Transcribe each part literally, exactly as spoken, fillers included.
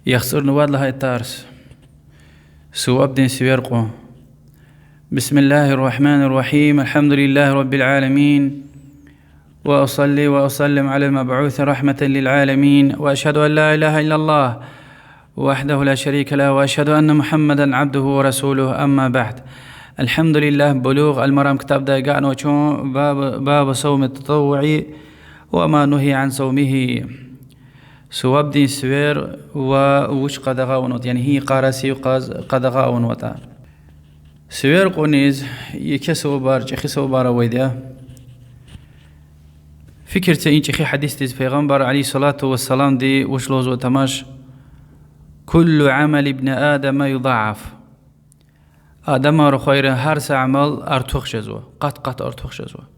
Яхцӏурни вад лагьай тарс. Сувабдин сивер кьун. بسم الله الرحمن الرحيم. الحمد لله رب العالمين. وأصلي وأسلم على المبعوث رحمة للعالمين. وأشهد أن لا إله إلا الله وحده لا شريك له. وأشهد أن محمدا عبده ورسوله. أما بعد. الحمد لله, Булугъ аль-Марам ктабда агакьнава чун, باب، باب صوم التطوع وما نهي عن صومه. Сувабдин сивер ва вуч къадагъа авунватӏа, яни гьи йикъара сив кьаз къадагъа авунватӏа. Сивер кьуниз еке сувабар, чӏехи сувабар авайди я. Фикир це и чӏехи гьадисдиз, Пайгъамбар عليه الصلاة والسلامди вуч лугьузва тамаш: كل عمل ابن آدم يضاعف. Адамар хвайрин гьар са амал артух жезва, къат-къат артух жезва.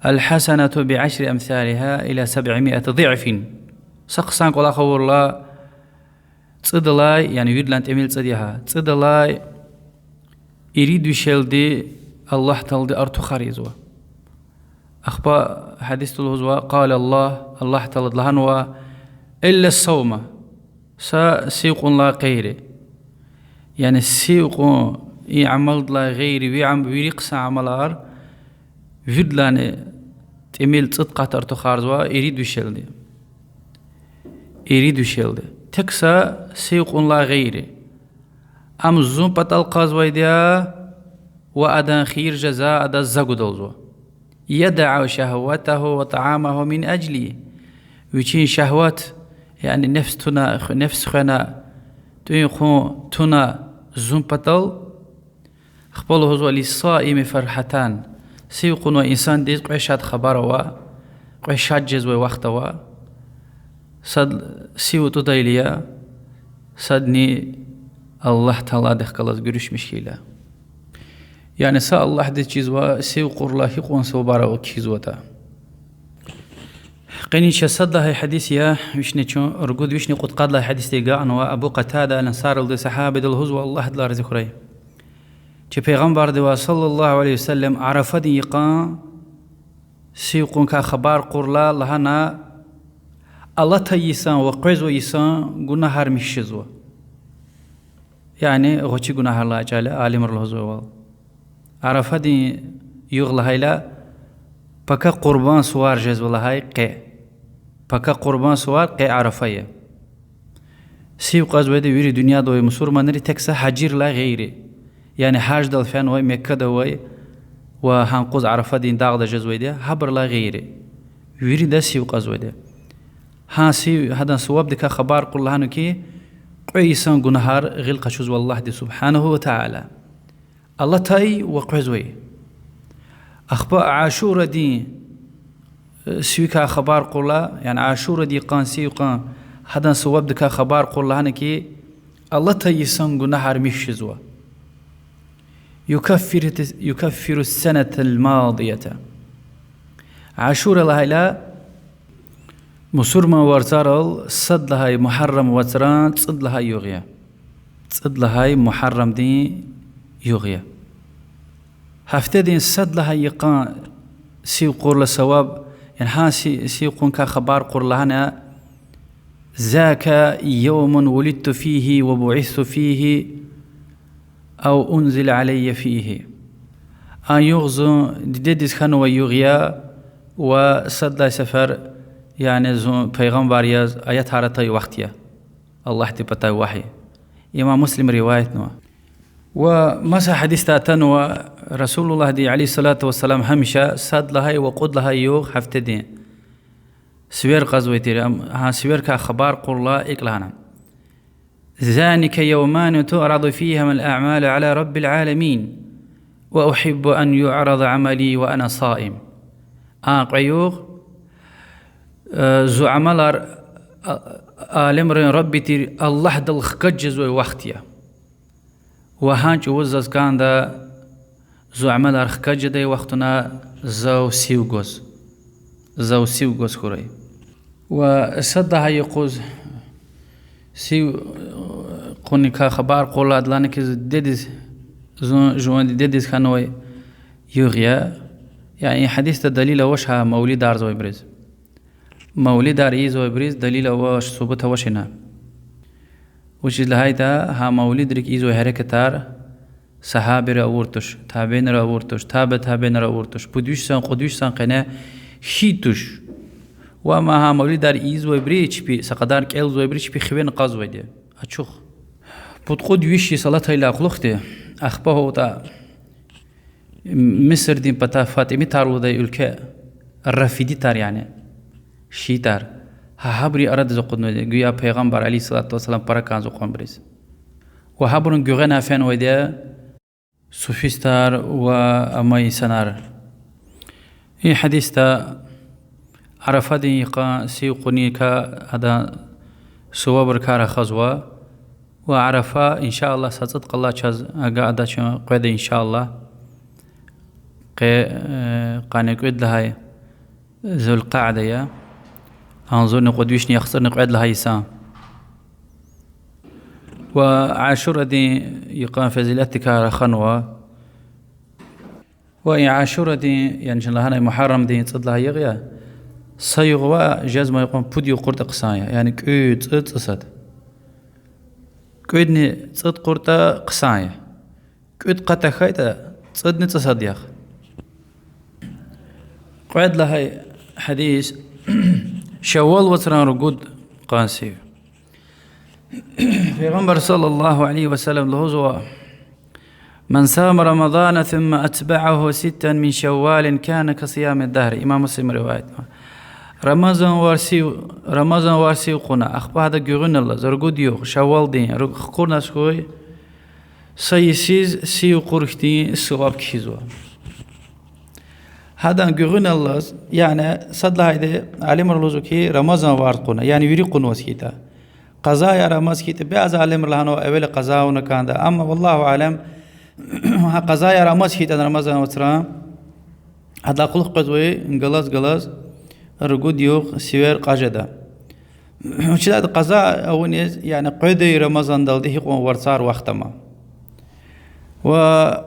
الحسنة بعشر أمثالها إلى سبعمائة ضعف. Са хъсан кӏвалах авурла, цӏудалай, яни виридалай тӏимил цӏуд я гьа, цӏудалай ирид вишелди Аллагь Таалади артухар ийизва. Ахпа гьадисда лугьузва: قال الله, Аллагь Таалади лагьанва: إلا الصوم, са сив кьунилай гъейри. Яни сив кьун, и амалдилай гъейри, ви ам-, вири хъсан амалар виридалайни тӏимил цӏуд къат артухарзава ирид вишелди. Ирид вишелди. Тек са сив кьунилай гъейри. Ам зун патал кьазвайди я ва адан хийир-жаза адаз за гудалзава. يدع شهوته وطعامه من أجلي. Вичин шагьват, яни нефс туна, нефс хвена, тӏуьн-хъун туна зун патал, ахпа лугьузва: للصائم فرحتان. Сив кьунвай инсандиз кьве шад хабар ава, кьве шад жезвай вахт ава. Сад сив тӏудайла я, садни Аллагь Тааладихъ галаз гуьруьшмиш хьайила. Яни са Аллагьдиз чизва сив кьурла гьикьван сувабар ава кхьизватӏа. Къенин чаз сад лагьай гьадис я, вишни чун ругуд вишни кьудкъад лагьай гьадисди агакьнава, Абу Къатада аль-Ансаридилай, сагьабидилай, лугьузва, Аллагь адалай рази хьурай: чи Пайгъамбардивай صلى الله عليه وسلم Арафадин йикъан сив кьуникай хабар кьурла лагьана, алатай йисан ва къвезвай йисан гунагьар михьи жезва. Яни гъвечӏи гунагьрилай чӏал я, алимри лугьузвайвал. Арафадин югъ лагьайла, пака Къурбан сувар жезва лагьай къе. Пака Къурбан сувар къе Арафа я. Сив кьазвайди вири дуьньяда авай мусурманри, тек са гьажирилай гъейри. Яни гьаждал фенвай, Меккада авай ва гьа юкъуз Арафадин дагъда жезвайди я, гьабурулай гъейри. Вирида сив кьазвайди я. Гьа сив, гьадан сувабдикай хабар кьурла лагьана хьи, кьве йисан гунагьар гъил къачузва Аллагьди سبحانه وتعالى. Алатай ва къвезвай. Ахпа Ашурадин, э, сивикай хабар кьурла, яни Ашурадин йикъан сив кьун, гьадан сувабдикай хабар кьурла лагьана хьи, алатай йисан гунагьар михьи жезва. يكفر، يكفر السنة الماضية. Ашура лагьайла, мусурман варцарал сад лагьай Мугьаррам вацран цӏуд лагьай югъ я. Цӏуд лагьай Мугьаррамдин югъ я. Гьафтедин сад лагьай йикъан сив кьурла суваб, яни гьа си-, сив кьуникай хабар кьурла лагьана: ذاك يوم ولدت فيه وبعثت فيه أو أنزل علي فيه. А югъ зун дидедиз хьанвай югъ я ва сад лагьай сефер, яни зун пайгъамбар яз аятар атай вахт я. Аллагьдин патай вагьй. Имам Муслим риваятнава. Ва маса гьадисда атанва, Расулуллагьди عليه الصلاة والسلام гьамиша сад лагьай ва кьуд лагьай югъ гьафтедин сивер кьазвай тир, ам, гьа сиверикай хабар кьурла икӏ лагьана: ذلك يومان تعرض فيهما الأعمال على رب العالمين وأحب أن يعرض عملي وأنا صائم. А кьве югъ, э, зи амалар, а, алемрин Рабби тир Аллагьдал хкаж жезвай вахт я. Ва гьа чӏавуз заз кӏанда зи амалар хкаж жедай вахтуна зав сив гваз. Зав сив гваз хьурай. Ва сад лагьай юкъуз сив, э, кьуникай хабар кьурла лагьана хьи, зи дидедиз, зун жуван дидедиз хьанвай югъ я. Яни и гьадисда далил авач гьа мавлидарзавайбуруз. Мавлидар ийизвайбуруз далил авач, субут авач ина. Вучиз лагьайтӀа гьа мавлидрик ийизвай гьерекатар сагьабийри авур туш, табиинри авур туш, таба табиинри авур туш, пуд виш сан, кьуд виш сан къене хьайи туш. Ва амма гьа мавлидар ийизвайбуру чпи, са кьадар кӀелзавайбуру чпи хиве кьазвайди я. Ачух. Пуд-кьуд виш йис алатайдалай кьулухъди, ахпа гьаватӀа Мисрдин патай фатимитар лугьудай уьлкве, рафидитар, яни шиитар, гьа гьабурун арадиз акъуднавайди, гуя Пайгъамбар عليه الصلاة والسلام пара кӀанзавай кьванбуриз. Ва гьабурун гуьгъуьна фенвайди я суфистар ва амай инсанар. И гьадисда Арафадин йикъан сив къуникай, адан сувабрикай рахазва. Ва Арафа, إن شاء الله, са цӀуд къалай чаз агакьдачун къведа, إن شاء الله. Къе, э, къанни кӀуьд лагьай Зулкъаада я, агъзурни кьуд вишни яхцӀурни кьвед лагьай йисан. Ва Ашурадин йикъан фазилатдикай раханва. Ва и Ашурадин, яни чна лагьанай Мугьаррамдин цӀуд лагьай йикъан я, са югъ ваъ, жезмай кьван пуд югъ кьуртӀа хъсан я, яни кӀуьд, цӀуд, цӀусад. КӀуьдни цӀуд кьуртӀа хъсан я. КӀуьд къат тахьайтӀа, цӀудни цӀусад яхъ. Кьвед лагьай гьадис. Шаввал вацран ругуд къан сив. Пайгъамбар صلى الله عليه وسلم лугьузва: من صام رمضان ثم أتبعه ستا من شوال كان كصيام الدهر. Имам Муслим риваятнава. Рамазан варз сив, Рамазан варз сив кьуна, ахпа гьадан гуьгъуьналлаз ругуд югъ Шаввалдин руг хкурназ хьуй, са йисуз сив кьур хьтин суваб кхьизва. Гьадан гуьгъуьналлаз, яни сад лагьайди, алимри лугьузва хьи, Рамазан варз кьуна, яни вири кьунваз хьайитӀа. Къазаяр амаз хьайитӀа, бязи алимри лагьанва, эвела къаза авуна кӀанда. Амма, والله أعلم, гьа къазаяр амаз хьайитӀани Рамазан вацран, гьадалай кьулухъ къвезвай галаз-галаз ругуд югъ сивер кьаз жеда. Вучиз лагьайтӀа къаза авуниз, яни къведай Рамазандалди гьикьван варцар вахт ама. Ва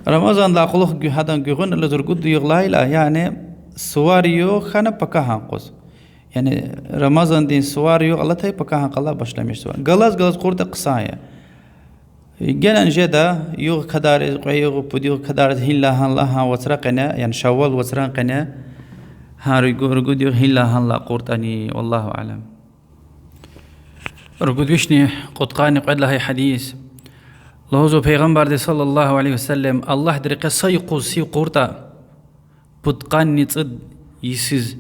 Рамазандилай кьулухъ гуь-, гьадан гуьгъуьналлаз ругуд югъ лагьайла, яни сувар югъ хьана пакагьан къуз. Яни Рамазандин сувар югъ алатай пакагьан къалай башламишзава. Галаз-галаз кьуртӀа хъсан я. Генани жеда, югъ кадариз, кьве югъ, пуд югъ кадариз гьинлай гьанлай гьа вацра къене, яни Шаввал вацран къене, гьа ругу-, ругуд югъ гьинлай гьанлай кьуртӀани, والله أعلم. Ругуд вишни кьудкъанни кьвед лагьай гьадис. Лугьузва Пайгъамбарди صلى الله عليه وسلم: Аллагьдин рекье са юкъуз сив кьуртӀа, пудкъанни цӀуд йисуз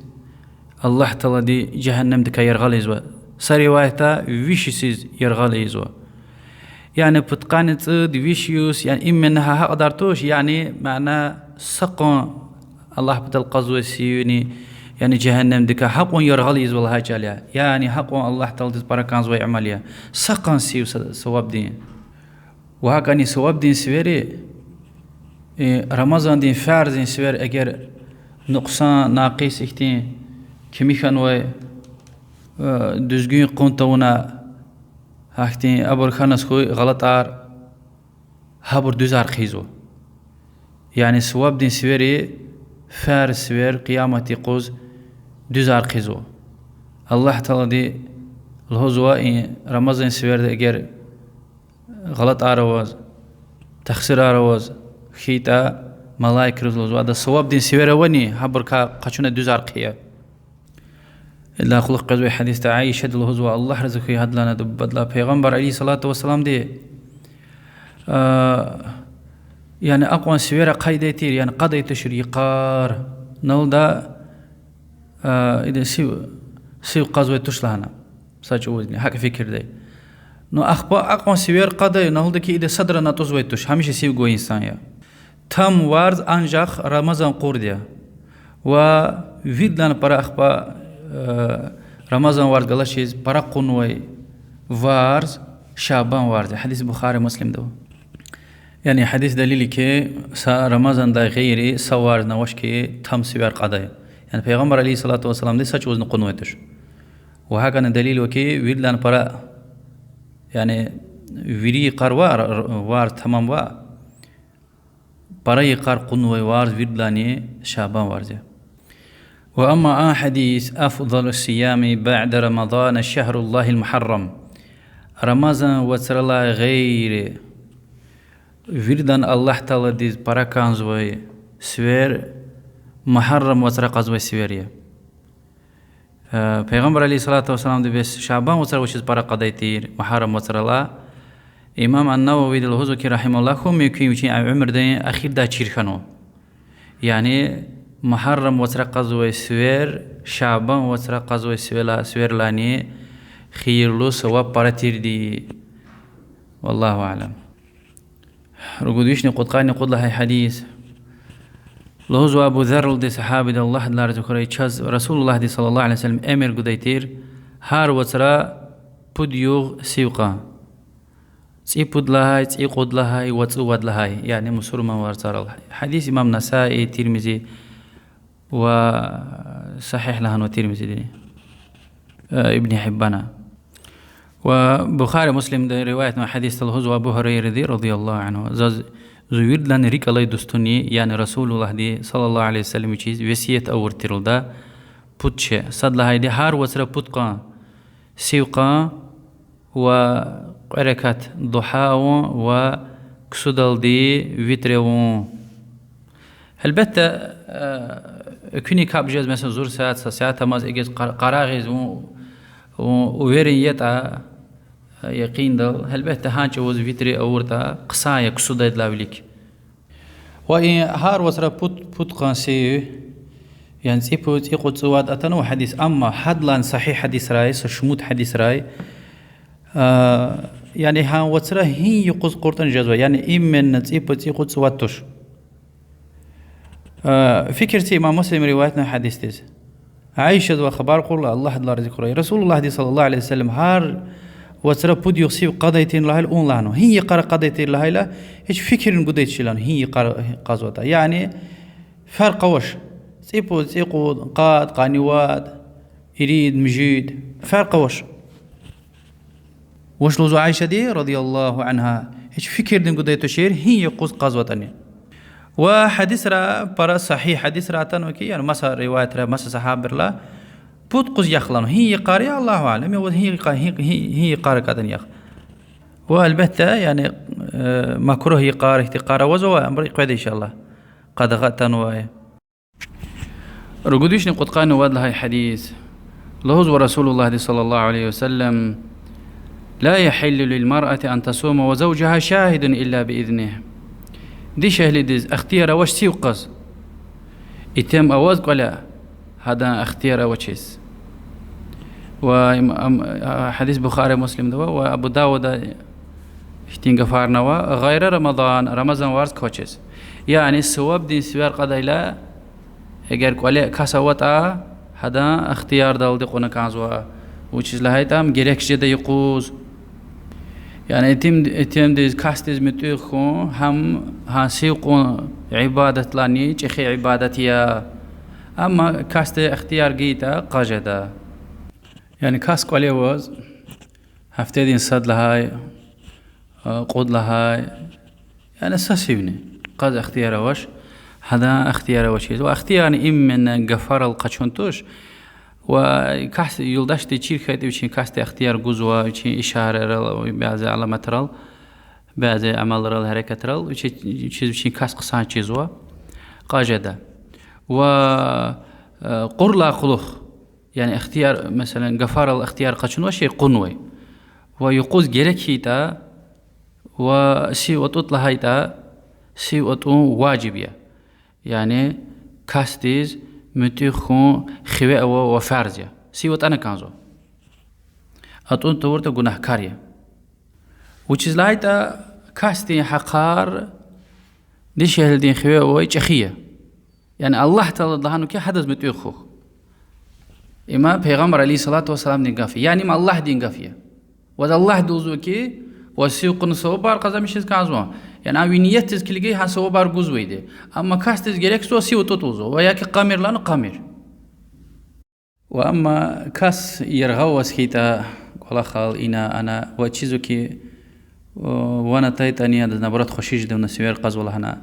Аллагь Таалади жегьеннемдикай яргъал ийизва. Са риваятда виш йисуз яргъал ийизва. Яни пудкъанни цӀуд, виш йис, яни именно гьа гьакьадар туш, яни мана са къван Аллагь патал кьазвай сивни, яни жегьеннемдикай гьакьван яргъал ийизва лагьай чӀал я. Яни гьакьван Аллагь Тааладиз пара кӀанзавай амал я. Са къван сив са-, сувабдин. Ва гьакӀани сувабдин сивери, э, Рамазандин фарзин сивер эгер нукьсан, накъис ихьтин кими хьанвай, э, дуьзгуьн кьун тавуна, гьахьтин абур хьаназ хьуй гъалатӀар, гьабур дуьзар хъийизва. Яни сувабдин сивери фарз сивер Къиямат юкъуз дуьзар хъийизва. Аллагь Таалади лугьузва, и Рамазан сиверда эгер гъалатӀар аваз, тахсирар аваз хьайитӀа, малаикриз лугьузва, ада сувабдин сивер авани, гьабурукай къачуна дуьзар хъия. Идалай кьулухъ къвезвай гьадисда Аишади лугьузва, Аллагь рази хьуй гьадалайни, адабадалай, Пайгъамбар عليه الصلاة والسلامди, а, яни акьван сивер ахъайдай тир, яни кьадай тушир йикъар, налда, а, ида сив, сив кьазвай туш лагьана, са чӀавузни гьакӀ фикирдай. Ну, ахпа акьван сивер кьадай, налда хьи ида садра натӀузвай туш, гьамиша сив гвай инсан я. Там варз анжах Рамазан къурди я. Ва виридалай пара ахпа, э, Рамазан варз галачиз пара кьунвай варз Шабан варз я. Гьадис Бухари, Муслимда ава. Яни гьадис далил я хьи, са Рамазандай гъейри са варзни авач хьи там сивер кьадай. Яни Пайгъамбар عليه الصلاة والسلامди са чӀавузни кьунвай туш. Ва гьакӀни далил ава хьи, виридалай пара, яни вири йикъар ва р-, р-, варз тамам ва пара йикъар кьунвай варз виридалайни Шабан варз я. Ва амма а гьадис: أفضل الصيام بعد رمضان شهر الله المحرم. Рамазан вацралай гъейри, виридан Аллагь Тааладиз пара кӀанзавай сивер Мугьаррам вацра кьазвай сивер я. Э, Пайгъамбар عليه الصلاة والسلامди бес Шабан вацра вучиз пара кьадай тир Мугьаррам вацралай? Имам ан-Нававиди лугьузва хьи, رحمه الله, хьун мумкин я вичин уьмуьрдин эхирдай чир хьанва. Яни Мугьаррам вацра кьазвай сивер Шабан вацра кьазвай сивела-, сиверлани хийирлу, саваб пара тирди. والله أعلم. Ругуд вишни кьудкъанни кьуд лагьай гьадис. Лугьузва Абу Зарралди, сагьабиди, Аллагь адалай рази хьурай, чаз Расулуллагьди صلى الله عليه وسلم эмир гудай тир: гьар вацра пуд югъ сив кьан. ЦӀипуд лагьай, цӀикьуд лагьай, вацӀувад лагьай, яни мусурман варцарал. Гьадис имам Насаи, Тирмизи ва сагьигь лагьанва Тирмизиди, э, Ибн Гьиббана. Ва Бухари, Муслимда риваятнавай гьадисда лугьузва Абу Гьурайради رضي الله عنه: заз зи виридалай рикӀ алай дустуни, яни Расулуллагьди صلى الله عليه وسلم вичиз весият авуртӀа, пуд шей. Сад лагьайди: гьар вацра пуд кьван сив кьан ва кьве ракат дугьа авун ва ксудалди витр авун. Гьелбетда, э, экуьнин капӀ жез, месела, зур сят, са сят амаз эгез къар-, къарагъиз вун, вун уверен ятӀа, э, якъиндал, гьелбетда, гьа чӀавуз витр авуртӀа хъсан я ксудайдалай вилик. Ва и гьар вацра пуд, пуд кьван сив, яни цӀипуд, цӀикьуд, цӀувад атанва гьадис, амма гьадалай сагьигь гьадисрай, са шумуд гьадисрай, а, яни гьа вацра гьи юкъуз кьуртӀани жезва, яни именно цӀипуд, цӀикьуд, цӀувад туш. А, фикир це имам Муслим риваятнавай гьадисдиз. Аишадивай хабар кьурла, Аллагь адалай рази хьурай, Расулуллагьди صلى الله عليه وسلم гьар вацра пуд югъ сив кьадай тир лагьайла, вун лагьанва. Гьи йикъара кьадай тир лагьайла, гьич фикирни гудай тушир лагьанва, гьи йикъара кьазватӀа. Яни фаркь авач. ЦӀипуд, цӀикьуд, къад, къанни вад, ирид, муьжуьд. Фаркь авач. Вуч лугьузва Аишади رضي الله عنها: гьич фикирни гудай тушир, гьи юкъуз кьазватӀани. Ва гьадисра, пара сагьигь гьадисра атанва хьи, яни маса риваятра, маса сагьабайрилай, пуд къуз яхъ лагьанва. Гьи йикъара я, الله أعلم, я ва гьи йикъа-, гьи, гьи, гьи йикъара кӀантӀани яхъ. Ва, гьелбетда, яни, э, макругь йикъар, ихьтин йикъар авазва, амма къведа, إن شاء الله, къадагъа атанвай. Ругуд вишни кьудкъанни вад лагьай гьадис. Лугьузва Расулуллагьди صلى الله عليه وسلم: لا يحل للمرأة أن تصوم وزوجها شاهد إلا بإذنه. Дишегьлидиз ихтияр авач сив кьаз, итим аваз кӀвале, гьадан ихтияр авачиз. Ва им-, ам-, а, гьадис Бухари, Муслимда ава ва Абу Давуда ихьтин гафарни ава: غير رمضان, Рамазан варз квачиз. Яни савабдин сивер кьадайла, эгер кӀвале кас аватӀа, гьадан ихтиярдалди кьуна кӀанзава. Вучиз лагьайтӀа ам герек жеда юкъуз. Яни итим-, итимдиз, касдиз муьтӀуьгъ хьун, гьам гьа сив кьун ибадатлани чӀехи ибадат я. Амма касди ихтияр гайитӀа, кьаз жеда. Яни кас кӀвале аваз, гьафтедин сад лагьай, а, кьуд лагьай, яни са сивни кьаз ихтияр авач, гьадан ихтияр авачиз. Ва ихтиярни именно гафарал къачун туш. Ва кас юлдашди чир хьайитӀа, вичин касди ихтияр гузва, вичин ишарайрал, бязи аламатрал, бязи амалрал, гьерекатрал, вичи-, вичиз вичин кас хъсан чизва, кьаз жеда. Ва, э, кьурла кьулухъ, яни ихтияр, месела, гафарал ихтияр къачунвай шей кьунвай. Ва юкъуз герек хьайитӀа, ва сив атӀутӀ лагьайтӀа, сив атӀун важиб я. Яни касдиз муьтӀуьгъ хьун хиве ава ва фарз я. Сив атӀана кӀанзава. АтӀун тавуртӀа, гунагькар я. Вучиз лагьайтӀа касдин гьахъар дишегьлидин хиве авай чӀехи я. Яни Аллагь Таалади лагьанва хьи, гьадаз муьтӀуьгъ хьухь. Им Пайгъамбар عليه الصلاة والسلامдин гаф я. Яни им Аллагьдин гаф я. Ваз Аллагьди лугьузва хьи, ваз сив кьуна савабар къазанмишиз кӀанзава. Яни ам ви ниятдиз килигай гьа савабар гузвайди. Амма касдиз герекзава сив атӀутӀ лугьузва. Ва я хьи кьамир лагьана, кьамир. Ва амма кас яргъа аваз хьайитӀа, кӀвалахал, ина, ана, ва чизва хьи, о, ван атайтӀани адаз, наоборот, хвеши жеда вуна сивер кьазва лагьана,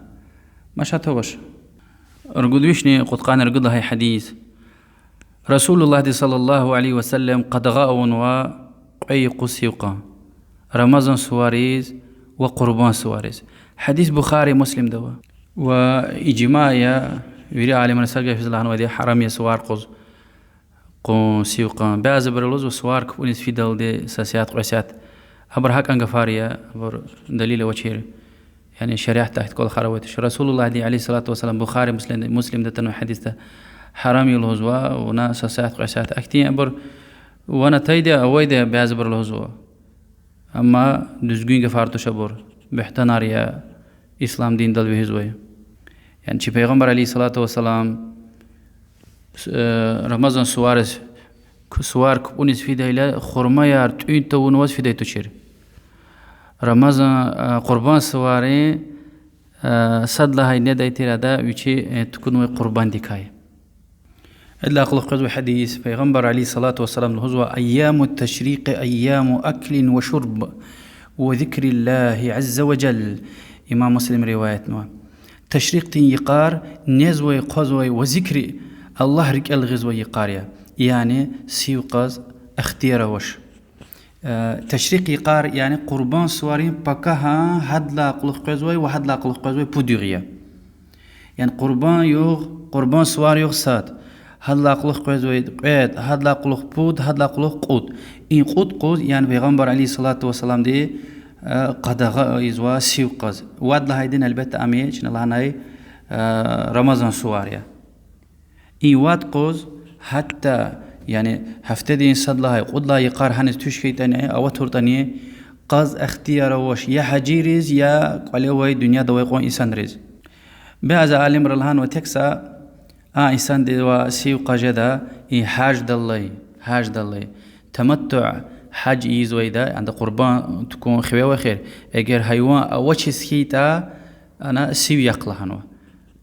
машат авач. Ругуд вишни кьудкъанни ругуд лагьай гьадис. Расулуллагьди صلى الله عليه وسلم къадагъа авунва кьве юкъуз сив кьун. Рамазан сувариз ва Къурбан сувариз. Гьадис Бухари, Муслимда ава. Ва ижма я, вири алимри са гафиз лагьанвайди, гьарам я сувар кьуз къун, сив къун. Бязибуру лугьузва сувар кпӀуниз фидалди са сят, кьве сят. Абур гьакӀан гафар я, абур далил авачир. Яни шариатда ахьтин кӀвалахар авай туш. Расулуллагьди, عليه الصلاة والسلام, Бухари, Муслим, Муслимда атанвай гьадисда, гьарам я лугьузва вуна са сят, кьве сят. Ахьтин абур ван атайди я, авайди я, бязибуру лугьузва. Амма дуьзгуьн гафар туш абур. Буьгьтанар я ислам диндал вегьизвай. Яни чи Пайгъамбар, عليه الصلاة والسلام, с-, э, Рамазан сувариз, к-, сувар кпӀуниз фидайла хурмаяр тӀуьн тавунваз фидай тушир. Рамазан, э, Къурбан суварин, э, сад лагьай недай тир ада вичи, э, тукӀунвай къурбандикай. Идалай кьулухъ къвезвай гьадис, Пайгъамбар, عليه الصلاة والسلام, лугьузва: أيام التشريق أيام أكل وشرب وذكر الله عز وجل. Имам Муслим риваятнава. Ташрикьдин йикъар незвай, хъвазвай ва зикри, Аллагь рикӀел гъизвай йикъар я. Яни сив къаз ихтияр авач. Э, ташрикь йикъар, яни Къурбан суварин пакагьан гьадалай кьулухъ къвезвай ва гьадалай кьулухъ къвезвай пуд югъ я. Яни Къурбан югъ, Къурбан сувар югъ сад, гьадалай кьулухъ къвезвай кьвед, гьадалай кьулухъ пуд, гьадалай кьулухъ кьуд. И кьуд къуз, яни Пайгъамбар, عليه الصلاة والسلامди, э, къадагъа ийизва сив къаз. Вад лагьайди, гьелбетда, ам я чна лагьанай, э, Рамазан сувар я. И вад къуз гьатта, яни гьафтедин сад лагьай, кьуд лагьай йикъар гьаниз туш хьайитӀани, аватуртӀани, къаз ихтияр авач я гьажийриз, я кӀвале авай, дуьньяда авай кьван инсанриз. Бязи алимри лагьанва тек са а инсандивай сив къаз жеда, и гьаждаллай, гьаждаллай, таматтуъ гьаж ийизвайда, анда къурбан тукӀун хиве вахир, эгер гьайван авачиз хьайитӀа, ана сив яхъ лагьанва.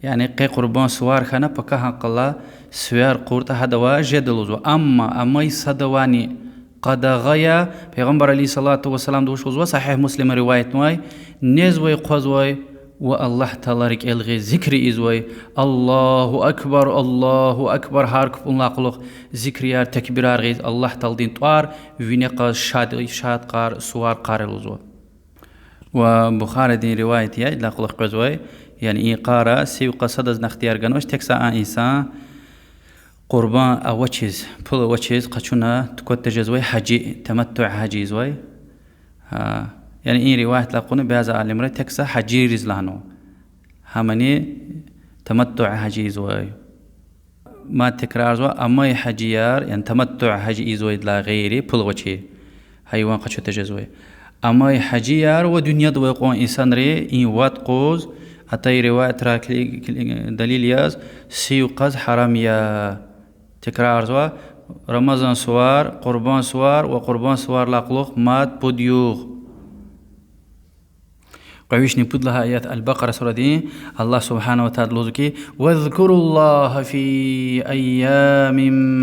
Яни къе къурбан сувар хьана, пакагьан къала сивяр кьуртӀа, гьадавай жеда лугьузва. Амма амай садавайни къадагъа я, Пайгъамбар, عليه الصلاة والسلامди вуч лугьузва, Сагьигь Муслима риваятнавай: незвай, хъвазвай ва Аллагь Таала рикӀел гъиз зикр ийизвай, الله أكبر، الله أكبر, гьар кпӀунилай кьулухъ зикрияр, такбирар гъиз, Аллагь Тааладин тӀвар вине кьаз, шад, шад къар, сувар къар я лугьузва. Ва Бухаридин риваят я идалай кьулухъ къвезвай, яни и йикъара сив къаз садазни ихтияр ганвач, тек са а инсан къурбан авачиз, пул авачиз къачуна тукӀвад тежезвай гьажи, таматтуъ гьаж ийизвай. Гьа, яни и риваятдилай кьуна бязи алимри тек са гьажийриз лагьанва. Гьамани таматтуъ гьаж ийизвай. Мад текрарзава, амай гьажияр, яни таматтуъ гьаж ийизвайдалай гъейри, пул авачир, гьайван къачу тежезвай, амай гьажияр ва дуьньяда авай кьван инсанри, и вад къуз, атай риваятрай кили-, кили-, далил яз, сив къаз гьарам я. Текрарзава, Рамазан сувар, Къурбан сувар ва Къурбан суварлай кьулухъ мад пуд югъ. Кьве вишни пуд лагьай аят Аль-Бакъара сурадин, Аллагь سبحانه وتعالى лугьузва хьи: واذكروا الله في أيام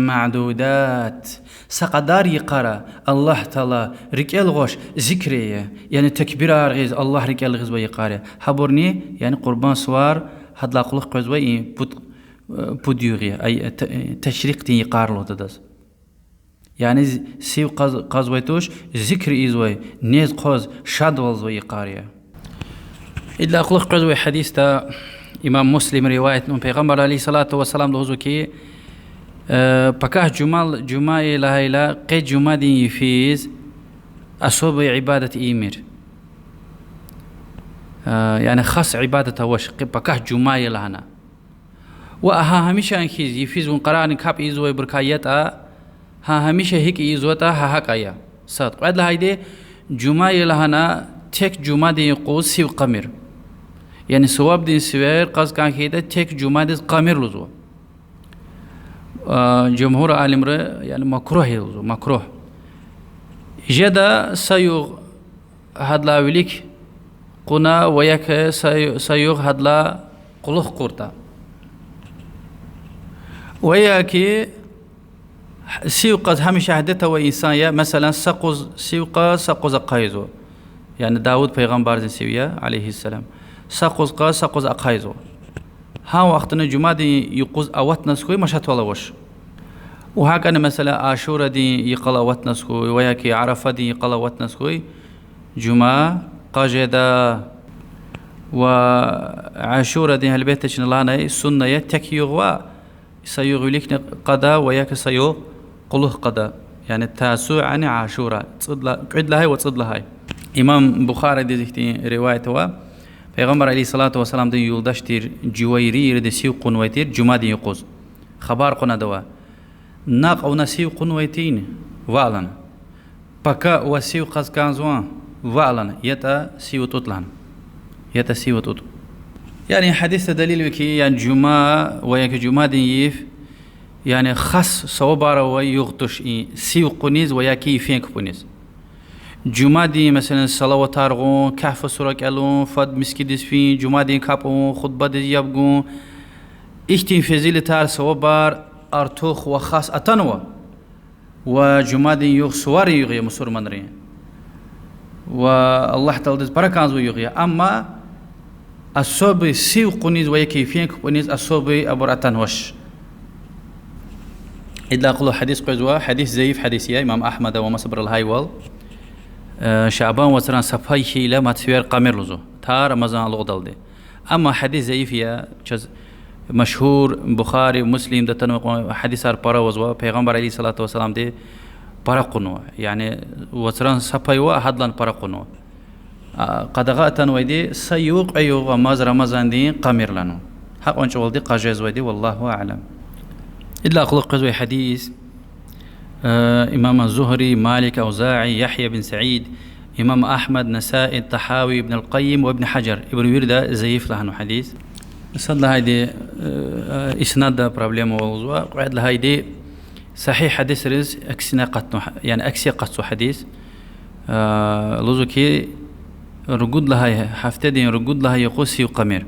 معدودات. Са кьадар йикъара Аллагь Таала рикӀел гъваш, зикр ая, яни такбирар гъиз, Аллагь рикӀел гъизвай йикъар я. Гьабурни, яни Къурбан сувар, гьадалай кьулухъ къвезвай и пуд, э, пуд югъ я, ай, э, та-, э, ташрикьдин йикъар лугьуда адаз. Яни з-, сив къаз-, къазвай туш, зикр ийизвай, нез хъваз, шадвалзавай йикъар я. Идалай кьулухъ къвезвай гьадисда имам Муслим риваятнава, Пайгъамбар عليه الصلاة والسلام лугьузва хьи, э, пакагь жуьмя, жуьмя я лагьайла, къе жуьмядин йифиз особый ибадат ийимир. Э, яни хас ибадат авач, къе пакагь жуьмя я лагьана. Ва гьа гьамишан хьиз йифиз вун къарагъна капӀ ийизвайбурукай ятӀа, гьа гьамиша гьикӀ ийизватӀа, гьа гьакӀ ая. Сад. Кьвед лагьайди, жуьмя я лагьана, тек жуьмядин юкъуз сив кьамир. Яни сувабдин сивер кьаз кӀан хьайитӀа, тек жуьмядиз кьамир лугьузва. А, жумгьур алимри, яни макругь я лугьузва, макругь. Жеда са югъ гьадалай вилик кьуна ва я ки са ю-, са югъ гьадалай кьулухъ кьуртӀа. Ва я ки сив кьаз гьамиша адет авай инсан я, месела, са къуз сив кьаз, са къуз ахъайзава. Яни Давуд пайгъамбардин сив я, عليه السلام. Са къуз кьаз, са къуз ахъайзава. Гьа вахтунда жуьмядин юкъуз аватназ хьуй машатвал авач. Ва гьакӀни, месела, Ашурадин йикъал аватназ хьуй, ва я ки Арафадин йикъал аватназ хьуй, Жума къа жеда. Ва Ашурадин, гьелбетда, чна лагьанай, сунна я тек югъ ва са югъ виликни къада ва я са югъ кьулухъ къада. Яни Тасуани Ашура, цӀуд ла-, кӀуьд лагьай ва цӀуд лагьай. Имам Бухаридиз ихьтин риваят ава. Пайгъамбар عليه الصلاة والسلامдин юлдаш тир Жувайрийриди сив кьунвай тир жумадин юкъуз. Хабар кьуна адавай: накь авуна сив кьунвай тин, ваъ лагьана. Пака ваз сив кьаз кӀанзавани, ваъ лагьана, ятӀа сив атӀутӀ лагьана. ЯтӀа сив атӀутӀ. Яни гьадисда далил я хьи, яни жума ва я жумадин йиф, яни хас савабар авай югъ туш и сив кьуниз ва я йифен кпӀуниз. Жумадин, меселан, салаватар гъун, Кагьф сура кӀелун, фад мискӀиндиз фин, жумадин капӀ авун, хутбадиз яб гун, ихьтин фазилатар, савабар артух ва хас атанва. Ва жумадин югъ суварин югъ я мусурманрин. Ва Аллагь Тааладиз пара кӀанзавай югъ я. Амма особый сив кьуниз ва я йифен кпӀуниз особый абур атанвач. Идалай кьулухъ гьадис къвезва, гьадис заиф гьадис я, имам Агьмада ва масабуру лагьайвал, э, Шабан вацран са пай хьайила мад сивер кьамир лугьузва, та Рамазан алукьдалди. Амма гьадис заиф я, чаз машгьур Бухари, Муслимда атанвай кьван гьадисар пара авазва, Пайгъамбар عليه الصلاة والسلامди пара кьунва. Яни вацран са пай ва гьадалайни пара кьунва. А, къадагъа атанвайди са югъ, кьве югъ амаз Рамазандин кьамир лагьанва. Гьакьван чӀавалди къа жезвайди, والله أعلم. Идалай кьулухъ къвезвай гьадис, э, имам Зугьри, Малик, Авзаи, Ягья бин Саид, имам Агьмад, Насаи, Тагьави, Ибн аль-Къайим ва Ибн Гьажар, ибуру вирида заиф лагьанва гьадис. Сад лагьайди, э, иснадда проблемавал лугьузва, кьвед лагьайди сагьигь гьадисриз аксина акъатнава, яни акси акъатзава гьадис. Э, лугьузва хьи, ругуд лагьай, гьафтедин ругуд лагьай юкъуз сив кьамир.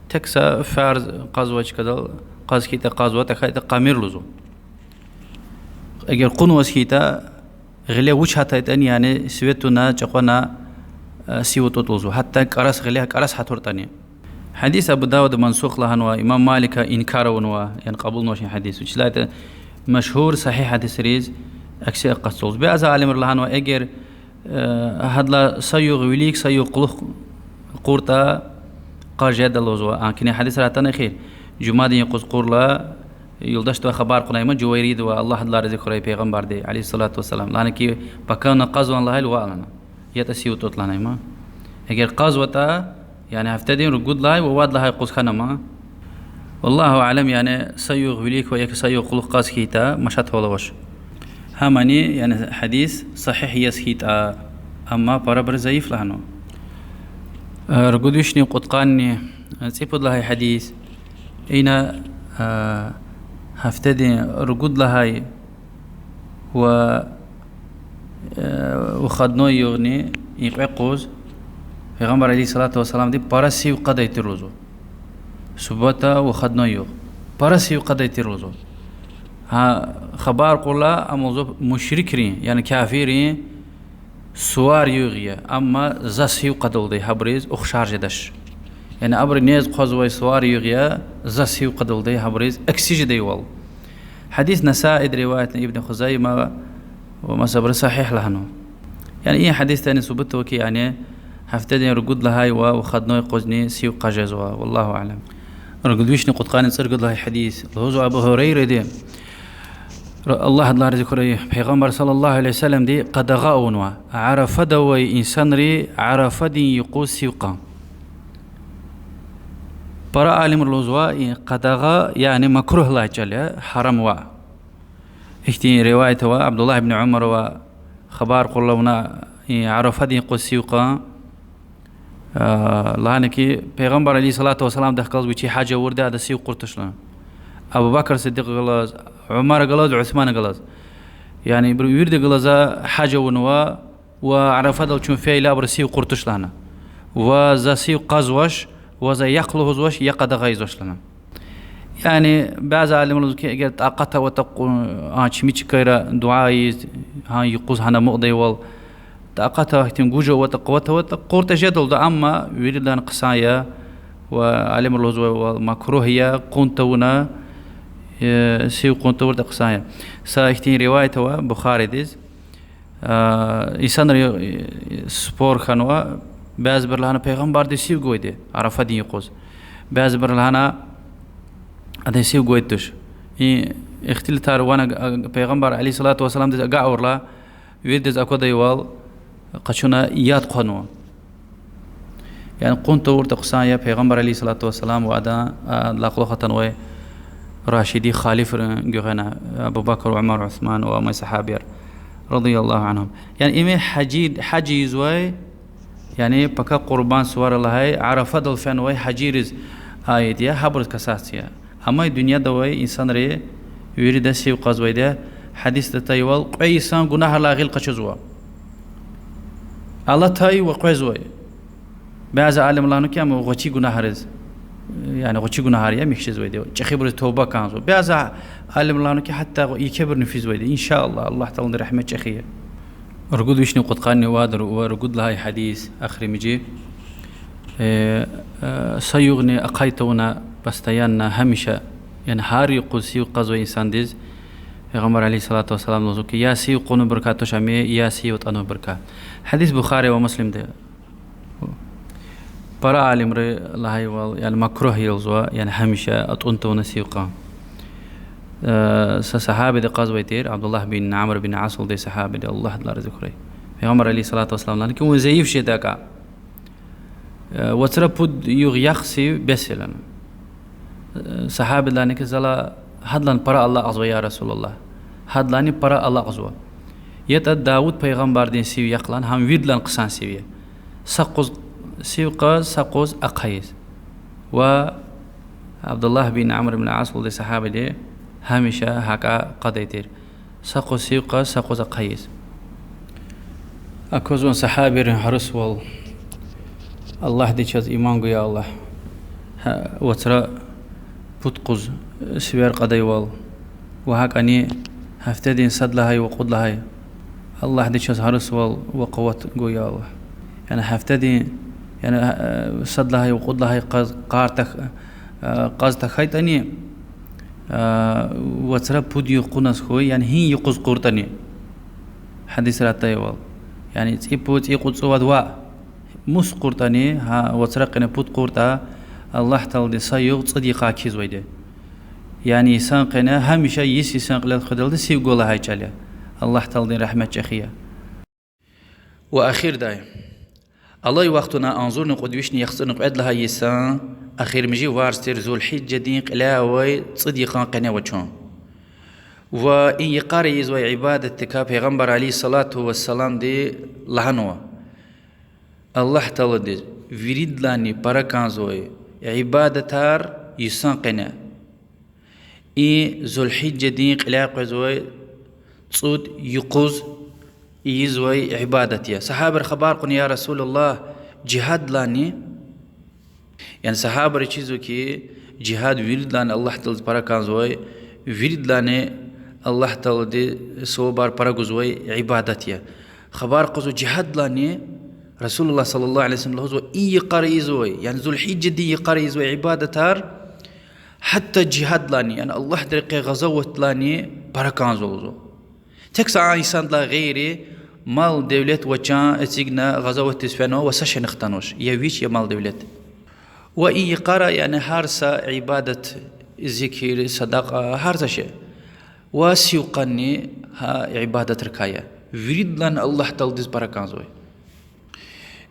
Тек са фарз къазвай чкадал, къаз хьайитӀа къазва, тахьайтӀа кьамир лугьузва. Эгер кьунваз хьайитӀа, гъиле вуч гьатайтӀани, яни сиве туна, чӀакьвана, э, сив атӀутӀ лугьузва. Гьатта кӀарас гъиле, кӀарас гьатуртӀани. Гьадис Абу Давуда мансух лагьанва, имам Малика инкар авунва, яни кьабулнавач и гьадис. Вучиз лагьайтӀа машгьур сагьигь гьадисриз акси акъатзава лугьузва. Бязи алимри лагьанва, эгер, э, гьадалай са югъ вилик, са югъ кьулухъ кьуртӀа, къа жеда лугьузва. Амма куьне гьадисра атана эхир, жумадин юкъуз кьурла, юлдашдивай хабар кьуна има Жувайридивай, Аллагь адалай рази хьурай, Пайгъамбарди عليه الصلاة والسلام лагьана хьи, пакана къазвани лагьайла, ваъ лагьана, ятӀа сив атӀутӀ лагьана има. Эгер къазватӀа, яни гьафтедин ругуд лагьай ва вад лагьай юкъуз хьана ама, والله أعلم, яни са югъ вилик ва я са югъ кьулухъ къаз хьайитӀа, машатвал авач. Гьамани, яни гьадис сагьигь яз хьайитӀа, амма парабуру заиф лагьанва. Э, ругуд вишни кьудкъанни, э, цӀипуд лагьай гьадис. Ина, э, гьафтедин ругуд лагьай ва, э, выходной югъни и кьве юкъуз Пайгъамбар عليه الصلاة والسلامди пара сив кьадай тир лугьузва. Суббота, выходной югъ. Пара сив кьадай тир лугьузва. Гьа, хабар кьурла, ам лугьузва мушрикрин, яни кафиррин сувар югъ я, амма за сив кьадалди гьабуриз ухшар жедач. Яни абуру нез хъвазвай сувар югъ я, за сив кьадалди гьабуриз акси жедайвал. Гьадис Насаиди риваятна, Ибн Хузайма ва масабуру сагьигь лагьанва. Яни и гьадисдани субут ава хьи, яни гьафтедин ругуд лагьай ва выходной юкъузни сив къа жезва, والله أعلم. Ругуд вишни кьудкъанни цӀуругуд лагьай гьадис. Лугьузва Абу Гьурайради, Аллагь адалай рази хьурай, Пайгъамбар صلى الله عليه وسلمди къадагъа авунва Арафада авай инсанри Арафадин юкъуз сив кьун. Пара алимри лугьузва, и къадагъа, яни макругь лагьай чӀал я, гьарам ваъ. Ихьтин риваят ава, Абдуллагь ибн Умарава хабар кьурла вуна, и Арафадин юкъуз сив кьун, а, лагьана хьи, Пайгъамбар عليه الصلاة والسلامдихъ галаз вичи гьаж авурди ада сив кьуртӀа лагьана. Абу Бакр Сиддикьа галаз, Умара галаз, Усмана галаз. Яни ибуру вирида галаз гьаж авунва, ва Арафадал чун фейила абуру сив кьуртӀа лагьана. Ва за сив кьазвач, ва за яхъ лугьузвач, я къадагъа ийизвач лагьана. Яни бязи алимри лугьузва хьи, эгер такьат аватӀа, кьу-, а, чими чкайра дуьа ийиз, гьа юкъуз гьана амукьдайвал, такьат, ихьтин гуж аватӀа, къуват аватӀа, кьуртӀа жедалда, амма виридалай хъсан я, ва алимри лугьузвайвал макругь я кьун тавуна, э, сив кьун тавуртӀа хъсан я. Са ихьтин риваят ава Бухаридиз. А, инсанри, э, спор хьанва, бязибуру лагьана пайгъамбардиз сив гвайди Арафадин юкъуз. Бязибуру лагьана адан сив гвайди туш. И ихтилатар ван аг-, аг-, пайгъамбар عليه الصلاة والسلامдиз агакьайла, виридаз аквадайвал, къачуна яд хъванва. Яни къуьн тавуртӀа хъсан я пайгъамбар عليه الصلاة والسلام ва адан, а, адалай кьулухъ атанвай рашидин халифрин гуьгъуьна, Абу Бакр, Умар, Усман ва амай сагьабияр, رضي الله عنهم. Яни им гьажи, гьаж ийизвай, яни пака Къурбан сувар лагьай, Арафадал фенвай гьажийриз аид я, гьабуруз касаться я. Амай дуьньяда авай инсанри вирида сив кьазвайди я, гьадисда атайвал, кьве йисан гунагьрилай гъил къачузва. Алатай ва къвезвай. Бязи алимри лагьана хьи, ам гъвечӀи гунагьриз, яни гъвечӀи гунагьар я михьи жезвайди, чӀехибуруз тавба кӀанзава. Бязи алимри лагьана хьи, гьатта гъ-, екебуруни физвайди. إن شاء الله, Аллагь Тааладин рагьмет чӀехи я. Ругуд вишни кьудкъанни вад ва ругуд лагьай гьадис, эхиримжи. Э, э, са югъни ахъай тавуна, постоянно, гьамиша, яни гьар юкъуз сив кьазвай инсандиз Пайгъамбар عليه الصلاة والسلام лугьузва хьи, я сив кьунвайбурукай туш ам, я сив атӀанвайбурукай. Гьадис Бухари ва Муслимда. Пара алимри лагьайвал, яни макругь я лугьузва, яни гьамиша атӀун тавуна сив кьун. Э, са сагьабиди кьазвай тир, Абдуллагь бин Амр бин Ас лугьудай сагьабиди, Аллагь адалай рази хьурай. Пайгъамбар عليه الصلاة والسلام лагьана хьи, вун зайиф жедач, э, вацра пуд югъ яхъ сив бес я лагьана. Э, сагьабиди лагьана хьи, залай гьадалайни пара алакьзава, я رسول الله. Гьадалайни пара алакьзава. ЯтӀа Давуд пайгъамбардин сив яхъ лагьана, гьам виридалайни хъсан сив я. Са юкъуз сив кьаз, са юкъуз ахъайиз. Ва Абдуллагь бин Амр бин Ас лугьудай сагьабиди гьамиша гьакӀа кьадай тир. Са юкъуз сив кьаз, са юкъуз ахъайиз. Аквазван сагьабийрин гьарисвал. Аллагьди чаз иман гуй, я Аллагь. Гьа, вацра пуд юкъуз сивер кьадайвал. Ва гьакӀни гьафтедин сад лагьай ва кьуд лагьай. Аллагьди чаз гьарисвал ва къуват гуй, я Аллагь. Яни гьафтедин, яни, э, сад лагьай ва кьуд лагьай къаз-, къар тах-, э, къаз тахьайтӀани, э, вацра пуд юкъуз кьуназ хьуй, яни гьи юкъуз кьуртӀани. Гьадисра атайвал. Яни цӀипуд, цӀикьуд, цӀувад ва мус кьуртӀани, гьа, вацра къене пуд кьуртӀа, Аллагь Таалади са югъ цӀуд йикъар кхьизвайди. Яни йисан къене гьамиша йис йисан кьилел хъведалди сив гва лагьай чӀал я. Аллагь Тааладин рагьмет чӀехи я. Ва эхирдай. Алай вахтунда агъзурни кьуд вишни яхцӀурни кьвед лагьай йисан эхиримжи варз тир Зулгьижжадин кьиляй авай цӀуд йикъан къене ава чун. Ва и йикъара ийизвай ибадатдикай Пайгъамбар عليه الصلاة والسلامди лагьанва: Аллагь Тааладиз виридалайни пара кӀанзавай ибадатар йисан къене. И Зулгьижжадин кьиляй къвезвай цӀуд юкъуз ийизвай ибадат я. Сагьабийри хабар кьуна: я رسول الله, жигьаддилайни? Яни сагьабийри чизва хьи, жигьад виридалайни Аллагь Тааладиз пара кӀанзавай, виридалайни Аллагь Таалади савабар пара гузвай ибадат я. Хабар кьазва: жигьаддилайни? رسول الله صلى الله عليه وسلم лугьузва: и йикъара ийизвай, яни Зулгьижжадин йикъара ийизвай ибадатар, гьатта жигьаддилайни, яни Аллагьдин рекье гъазаватдилайни пара кӀанзава лугьузва. Тек са а инсандилай гъейри, мал-девлет ва чан эцигна гъазаватдиз фенва ва са шейни хтанвач, я вич, я мал-девлет. Ва и йикъара, яни гьар са ибадат, зикир, садакьа, гьар са шей. Ва сив кьунни гьа ибадатрикай я. Виридалайни Аллагь Тааладиз пара кӀанзавай.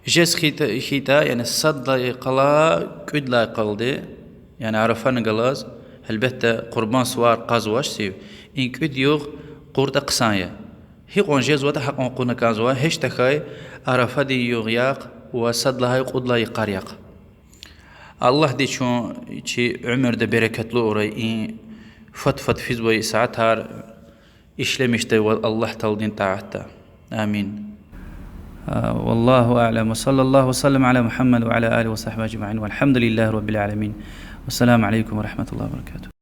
Жез хьайитӀа, хьайитӀа, яни сад лагьай йикъалай кӀуьд лагьай йикъалди, яни Арафани галаз, гьелбетда, къурбанд сувар кьазвач сив, и кӀуьд югъ кьуртӀа хъсан я. Гьикьван жезватӀа, гьакьван кьуна кӀанзава, гьич тахьай Арафадин югъ яхъ ва сад лагьай, кьуд лагьай йикъар яхъ. Аллагьди чун чи уьмуьрда берекатлу авурай, и фад-фад физвай сятар ишлемишдайвал Аллагь Тааладин тӀаатда. Амин. والله أعلم، وصلى الله وسلم على محمد وعلى آله وصحبه أجمعين، والحمد لله رب العالمين. والسلام عليكم ورحمة الله وبركاته.